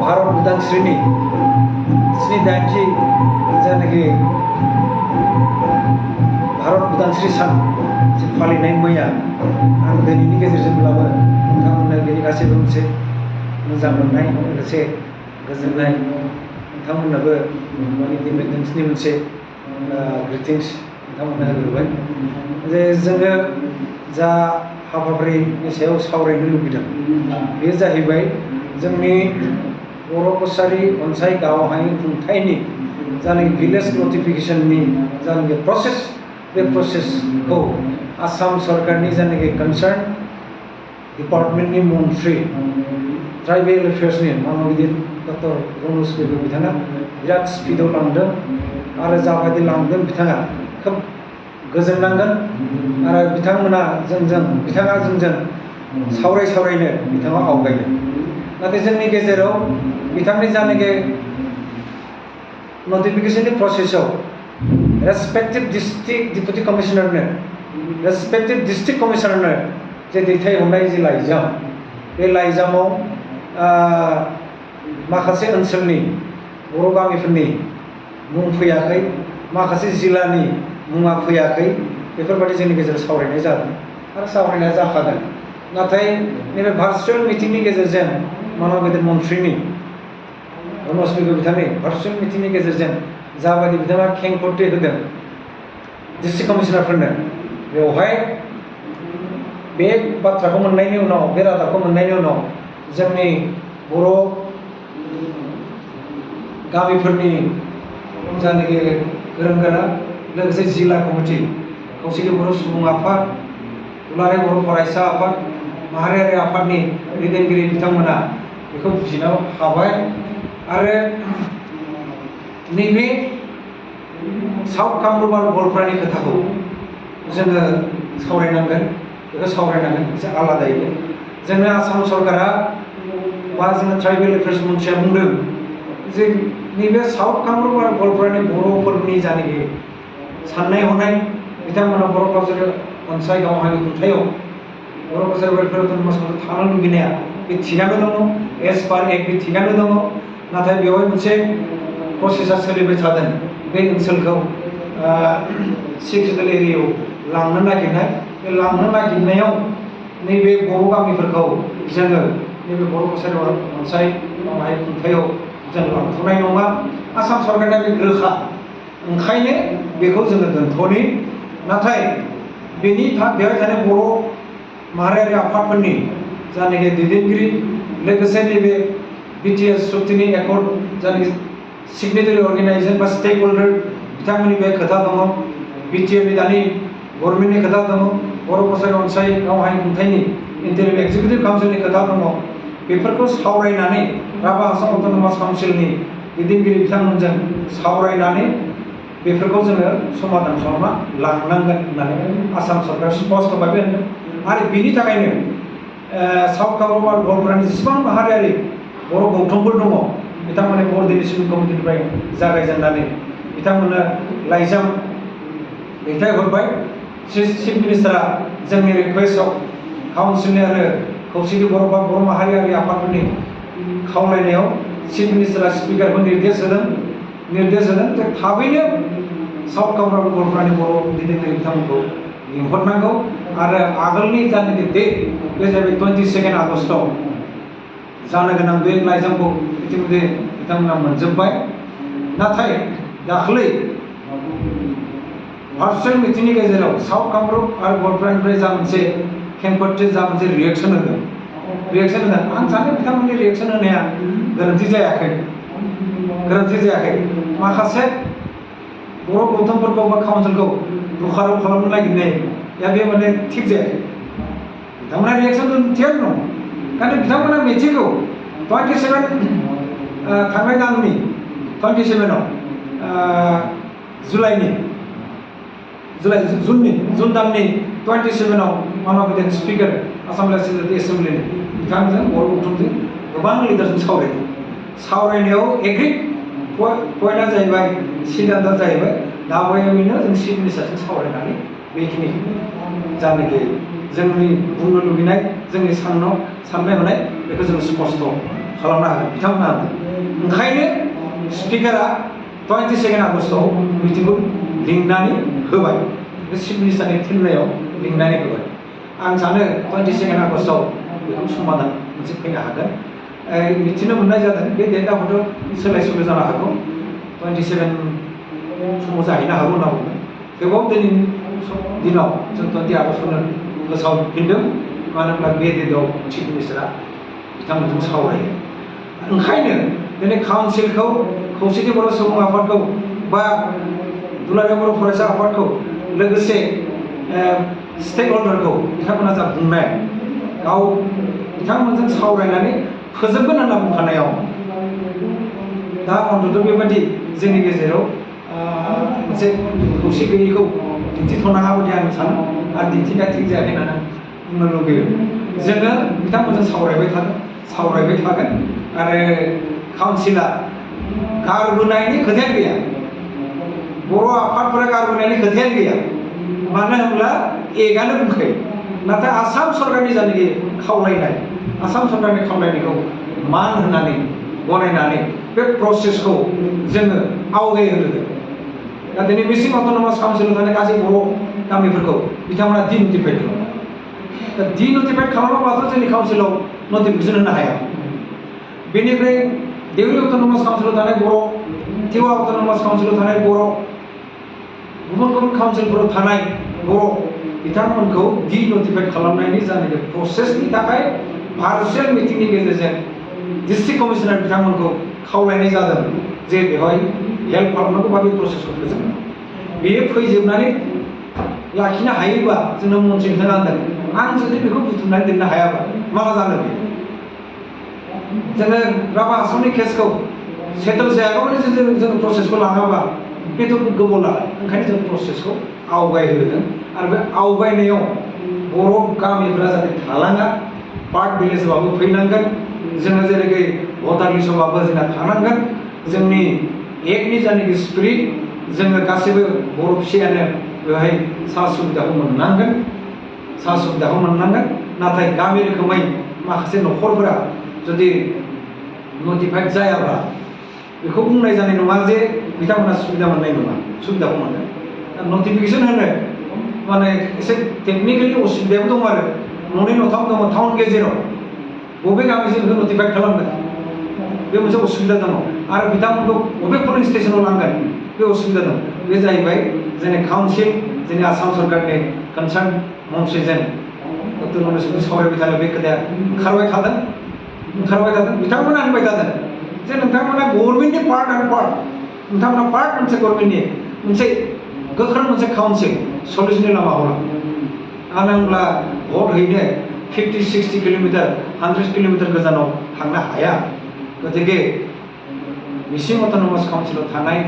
भारत उदांस्रिनि 87 जायनाखि भारत उदांस्रि सान फालिनाय मैया आं दिनैनि गेजेरजोंब्लाबो नोंथांमोननो बेनि गासैबो मोनसे मोजां मोननाय लोगोसे गोजोननाय नोंथांमोननोबो इन्डिपेन्डेन्सनि मोनसे ग्रिटिंस नोंथांमोननो होग्रोबाय जे जोङो जा हाबाफारिनि सायाव सावरायनो लुबैदों बेयो जाहैबाय जोंनि बर' कसारी अनसाइ गावहाय खुंथायनि जानाखि भिलेज नटिफिकेशननि जानाखि प्रसेस बे प्रसेसखौ आसाम सरकारनि जानाखि कनसार्न डिपार्टमेन्टनि मन्थ्रि ट्राइबेल एफेयार्सनि मानगिदिर डक्टर रनज पेगु बिथाङा बिराद स्पिडआव लांदों आरो जाबायदि लांदों बिथाङा खोब गोजोननांगोन आरो बिथांमोना बिथाङा जोंजों सावरायनो बिथाङा आवगायदों नाथाय जोंनि गेजेराव बिथांनि जानाखि नटिफिकेशननि प्रसेसआव रेसपेक्टिभ डिस्ट्रिक्ट डिपुटि कमिशनारनो रेसपेक्टिभ डिस्ट्रिक्ट कमिशनारनो जे दैथायहरनाय जे लाइजाम बे लाइजामाव माखासे ओनसोलनि बर' गामिफोरनि मुं फैयाखै माखासे जिल्लानि मुङा फैयाखै बेफोरबायदि जोंनि गेजेराव सावरायनाय जादों आरो सावरायनाया जाखागोन नाथाय नैबे भार्चुवेल मिटिंनि गेजेरजों मानगिदिर मन्थ्रिनि रनज पेगु बिथांनि भार्चुवेल मिटिंनि गेजेरजों जाबायदि बिथाङा खेंफोरथि होदों डिस्ट्रिक्ट कमिशनारफोरनो बेवहाय बे बाथ्राखौ मोननायनि उनाव बे रादाबखौ मोननायनि उनाव जोंनि बर' गामिफोरनि जायनाखि गोरों गोरा लोगोसे जिल्ला कमिटि खौसेथि बर' सुबुं आफाद दुलाराय बर' फरायसा आफाद माहारियारि आफादनि दैदेनगिरि बिथांमोना बेखौ बुजिनो हाबाय आरो नैबे साउथ कामरुप आरो गवालपारानि खोथाखौ जोङो सावरायनांगोन बेखौ सावरायनांगोन एसे आलादायै जोंनो आसाम सरकारा बा जोङो ट्राइबेल एफेयार्स मन्थ्रिया बुंदों जे नैबे साउथ कामरुप आरो गवालपारानि बर'फोरनि जानाखि साननाय हनाय बिथांमोना बर' कालचार अनसाइ गावहायनि खुंथायाव बर' कालचार वेलफेयार अट'नमासआव थानो लुबैनाया बे थिगानो दङ एज पार एक्ट बे थिगानो दङ नाथाय बेवहाय मोनसे प्रसेसा सोलिबाय थादों बे ओनसोलखौ 6 शिडुल एरियायाव लांनो नागिरनाय बे लांनो नागिरनायाव नैबे बर' गामिफोरखौ जोङो नैबे बर' कालचार अनसाइ गावहाय खुंथायाव जों लांथ'नाय नङा आसाम सरकारना बे रोखा ओंखायनो बेखौ जोङो दोनथ'नि नाथाय बेवहाय थानाय बर' माहारियारि आफादफोरनि जानाखि दैदेनगिरि लोगोसे नैबे बिटिएस सुक्तिनि एकर्ड जानाखि सिगनेटारि अर्गेनाइजेसन बा स्टेक हल्डार बिथांमोननि बे खोथा दङ बिटिआरनि दानि गभर्नमेन्टनि खोथा दङ बर' कसारी अनसाइ गावहाय खुंथायनि इन्टारिम एक्जिकिउटिभ काउन्सिलनि खोथा दङ बेफोरखौ सावरायनानै राभा आसाम अट'नमास काउन्सिलनि दैदेनगिरि बिथांमोनजों सावरायनानै बेफोरखौ जोङो समाधान खालामना लांनांगोन होननानै आसाम सरकार स्पष्ट भाबै होनदों आरो बेनि थाखायनो साउथ कामरुप आरो गवालपारानि जेसेबां माहारियारि बर' गौथुमफोर दङ बिथांमोननि क'अर्डिनेसन कमिटिनिफ्राय जागायजेननानै बिथांमोननो लाइजाम दैथायहरबाय चिफ मिनिस्टारा जोंनि रिकुवेस्टआव काउन्सिलनि आरो खौसेथि बर' बा बर' माहारियारि आफादफोरनि खावलायनायाव चिफ मिनिस्टारा स्पिकारखौ निर्देश होदों जे थाबैनो साउथ कामरुप आरो गवालपारानि बर' दैदेनगिरि बिथांमोनखौ लिंहरनांगौ आरो आगोलनि जानाखि डेट बे जाहैबाय 22 आगस्टआव जानो गोनां बे लाइजामखौ इतिमध्य बिथांमोना मोनजोब्बाय नाथाय दाख्लै भार्चुवेल मिटिंनि गेजेराव साउथ कामरुप आरो गवालपारानिफ्राय जा मोनसे खेंफोरथि जा मोनसे रिएक्सन होदों आं सानो बिथांमोननि रिएक्सन होनाया गोरोन्थि जायाखै माखासे बर' गौथुमफोरखौ बा काउन्सिलखौ बोखाराव खालामनो नागिरनाया बे माने थिग जायाखै बिथांमोना रिएक्सन थियानो दं नाथाय बिथांमोना मिथिगौ 27 थांनाय दाननि 27आव जुन दाननि 27आव मानगिदिर स्पिकार आसाम लेजिस्लेटिभ एसेम्बलिनि बिथांजों बर' गौथुमजों गोबां लिडारजों सावरायनायाव एग्रि पइन्टआ जाहैबाय सिद्धान्तआ जाहैबाय दाबायैनो जों चिफ मिनिस्टारजों सावरायनानै बेखिनि जानाखि जोंनि बुंनो लुबैनाय जोंनि साननाय हनाय बेखौ जों स्पष्ट खालामनो हागोन बिथांमोना ओंखायनो स्पिकारा 22 आगस्टआव मिटिंखौ लिंनानै होबाय बे चिफ मिनिस्टारनि थिननायाव लिंनानै होबाय आं सानो 22 आगस्टआव बेखौ समाधान मोनसे फैनो हागोन मिथिनो मोननाय जादों बे डेटआबोथ' सोलाय सोल' जानो हागौ 27 समाव जाहैनो हागौ होनना बुङो गोबाव दिनाव जों 20 आगस्टआवनो फोसावफिनदों मानो होनब्ला बे डेटआव चिफ मिनिस्टारा बिथांमोनजों सावरायो ओंखायनो दिनै काउन्सिलखौ खौसेथि बर' सुबुं आफादखौ बा दुलाराय बर' फरायसा आफादखौ लोगोसे स्टेक हल्डारखौ बिथांमोना जा बुंनाय गाव बिथांमोनजों सावरायनानै फोजोबगोन होनना बुंखानायाव दा अन्तत बेबादि जोंनि गेजेराव मोनसे खौसे गैयैखौ दिन्थिथ'नाङा बायदि आं सानो आरो दिन्थिनाया थिग जायाखै होननानै बुंनो लुबैयो जोङो बिथांमोनजों सावरायबाय थागोन आरो काउन्सिला गारबोनायनि खोथायानो गैया बर' आफादफोरा गारबोनायनि खोथायानो गैया मानो होनब्ला एकआनो बुंखायो नाथाय आसाम सरकारनि जायनाखि खावलायनाय आसाम सरकारनि खावलायनायखौ मान होनानै गनायनानै बे प्रसेसखौ जोङो आवगायहोदों दा दिनै मिसिं अट'नमास काउन्सिलाव थानाय गासै बर' गामिफोरखौ बिथांमोना डिनटिफाइड खालामो दा डिनटिफाइड खालामाब्लाथ' जोंनि काउन्सिलाव नटिफिकेसन होनो हाया बेनिफ्राय देउरि अट'नमास काउन्सिलाव थानाय बर' टिवा अट'नमास काउन्सिलाव थानाय बर' गुबुन गुबुन काउन्सिलफोराव थानाय बर' बिथांमोनखौ डिनटिफाइड खालामनायनि जानाखि प्रसेसनि थाखाय भार्चुवेल मिटिंनि गेजेरजों डिस्ट्रिक्ट कमिशनार बिथांमोनखौ खावलायनाय जादों जे बेवहाय हेल्प खालामनांगौ बा बे प्रसेसखौ फोजोबनांगौ बेयो फैजोबनानै लाखिनो हायोबा जोंनो मन्थ्रि बिथाङा होनदों आं जुदि बेखौ बुथुमनानै दोननो हायाबा माला जानो बेयो जोङो राभा आसामनि केसखौ सेटल जायागौमानि जोङो प्रसेसखौ लाङाबा बेथ' गोबाव लागोन ओंखायनो जों प्रसेसखौ आवगायहोदों आरो बे आवगायनायाव बर' गामिफोरा जाहाथे थालाङा पार्ट भिलेजबाबो फैनांगोन जोङो जेरैखि भटार लिस्टआवबाबो जोंना थानांगोन जोंनि एकनि जायनाखि स्पिरिट जोङो गासैबो बर' फिसायानो बेवहाय सा सुबिदाखौ मोननांगोन नाथाय गामि रोखोमै माखासे न'खरफोरा जुदि नटिफाइड जायाब्ला बेखौ बुंनाय जानाय नङा जे बिथांमोना सुबिदा मोननाय नङा सुबिदाखौ मोनगोन नटिफिकेसन होनो माने एसे टेकनिकेलि असुबिदाबो दं आरो न'नै न'थाम दङ टाउन गेजेराव बबे गामिजों बेखौ नटिफाइड खालामगोन बे मोनसे असुबिदा दङ आरो बिथांमोनखौ बबे पुलिं स्टेसनाव लांगोन बे असुबिदा दं बे जाहैबाय जोंनि काउन्सिल जोंनि आसाम सरकारनि कनसार्न मन्थ्रिजों डक्टर मन'जजों सावरायबाय थानाय बे खोथाया ओंखारबाय थादों बिथांमोना होनबाय थादों जे नोंथांमोना गभर्नमेन्टनि पार्ट एन्ड पार्ट नोंथांमोना पार्ट मोनसे गभर्नमेन्टनि मोनसे गोख्रों मोनसे काउन्सिल सल्युसननि लामाखौ लां मानो होनब्ला भट हैनो 50-60 किल'मिटार 100 किल'मिटार गोजानाव थांनो हाया गतिके मिसिं अट'नमास काउन्सिलाव थानाय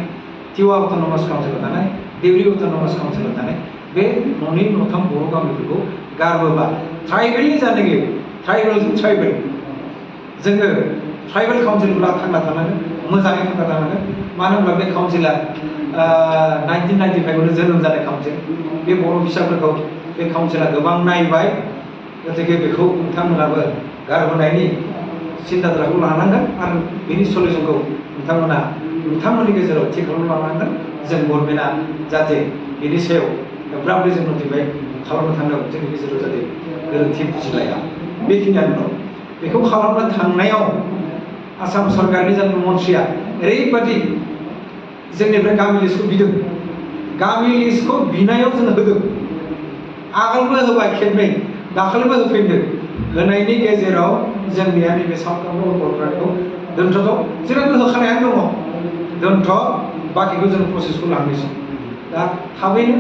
टिवा अट'नमास काउन्सिलाव थानाय देउरि अट'नमास काउन्सिलाव थानाय बे न'नै न'थाम बर' गामिफोरखौ गारबोबा ट्राइबेलनि जायनाखि ट्राइबेलजों ट्राइबेल जोङो ट्राइबेल काउन्सिलफोरा थांना थानांगोन मोजाङै थांना थानांगोन मानो होनब्ला बे काउन्सिला 1995आवनो जोनोम जानाय काउन्सिल बे बर' फिसाफोरखौ बे काउन्सिला गोबां नायबाय गतिके बेखौ नोंथांमोनाबो गारबोनायनि सिन्ताधाराखौ लानांगोन आरो बेनि सलिउसनखौ नोंथांमोननि गेजेराव थि खालामना लानांगोन जों गभर्नमेन्टआ जाहाथे बेनि सायाव एब्राबलि जों नटिफाइ खालामनो थांनायाव जोंनि गेजेराव जाहाथे गोरोन्थि बुजिलाया बेखिनियानो दं बेखौ खालामनो थांनायाव आसाम सरकारनि जायनाखि मन्थ्रिया ओरैबादि जोंनिफ्राय गामि लिस्टखौ बिदों गामि लिस्टखौ बिनायाव जों होदों आगोलबो होबाय खेबनै दाखालिबो होफिनदों होनायनि गेजेराव जोंनिया नैबे सानफ्रोमबो गथ'फोरखौ दोनथ'थ' जोंनाबो होखानायानो दङ दोनथ' बाखिखौ जों प्रसेसखौ लांनोसै दा थाबैनो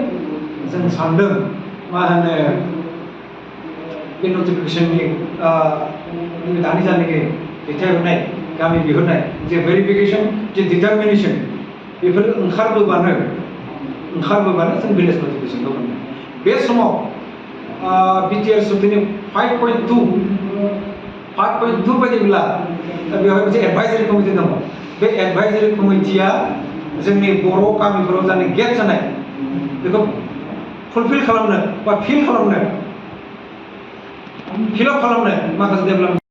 जों सानदों मा होनो बे नटिफिकेसननि दानि जायनाखि दैथायहरनाय गामि बिहरनाय जे भेरिफिकेसन जे डिटारमिनेसन बेफोर ओंखारबोबानो जों भिलेज नटिफिकेसनखौ मोनो बे समाव बिटिआर सुप्रिनि 5.2 बायदिब्ला बेवहाय मोनसे एडभाइजारि कमिटि दङ बे एडभाइजारि कमिटिया जोंनि बर' गामिफोराव जानाय गेप जानाय बेखौ फुलफिल खालामनो बा फिल आप खालामनो माखासे डेभेलपमेन्ट